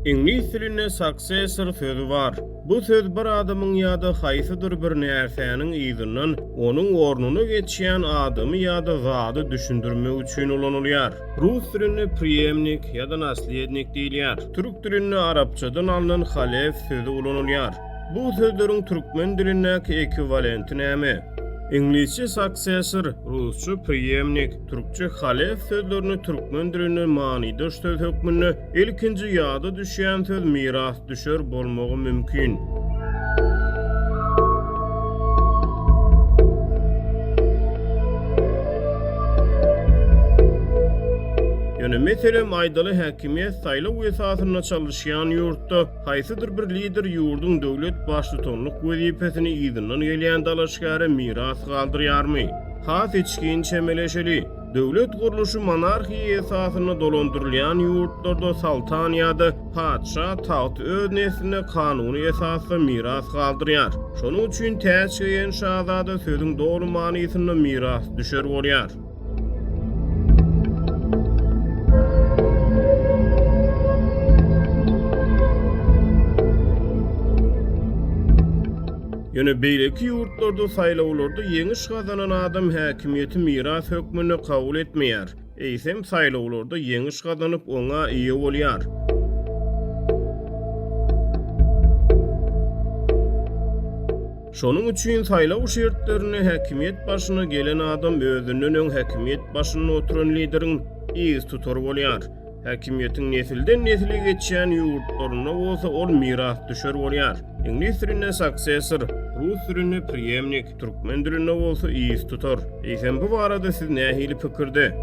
Iňlis dilinde successor sözi bar. Bu söz bir adamyň ýa-da haýsydyr bir närsäniň yzyndan onuň ornuna geçýän adamy ýa-da zady düşündirmek üçin ulanylýar. Rus dilinde preemnik ýa-da naslednik diýilýär. Türk dilinde arapçadan alnan halef sözi ulanylýar. Bu sözleriň türkmen dilindäki ekwiwalenti näme? Iňlisçe successor, rusça preemnik, türkçe halef sözlerini türkmen dilinde manydaş söz hökmünde Ilkinji ýada düşýän söz mirasdüşer bolmagy mümkin. Ýöne meselem aýdaly häkimiýet saýlaw esasynda çalyşýan ýurtda haýsydyr bir lider ýurduň döwlet baştutanlyk wezipesini yzyndan gelýän dalaşgäre miras galdyrýarmy? Has içgin çemeleşeli. Döwlet gurluşy monarhiýa esasynda dolandyrylýan ýurtlarda soltan ýa-da patyşa tagty öz nesline kanuny esasda miras galdyrýar. Şonuň üçin täç geýen şazada sözüň doly manysynda mirasdüşer bolýar. Ýöne beýleki ýurtlarda saýlawlarda ýeňiş gazanan adam häkimiýeti miras hökmünde kabul etmeýär, eýsem saýlawlarda ýeňiş gazanyp oňa eýe bolýar. Şonuň üçin saýlaw şertlerinde häkimiýet başyna gelen adam özünden öň häkimiýet başynda oturan lideriň yztutary bolýar. Häkimiýetiň nesilden-nesile geçýän ýurtlarynda bolsa ol mirasdüşer bolýar. Iňlis dilinde successor, rus dilinde preemnik, türkmen dilinde bolsa yztutar. Eýsem bu barada siz nähili pikirde?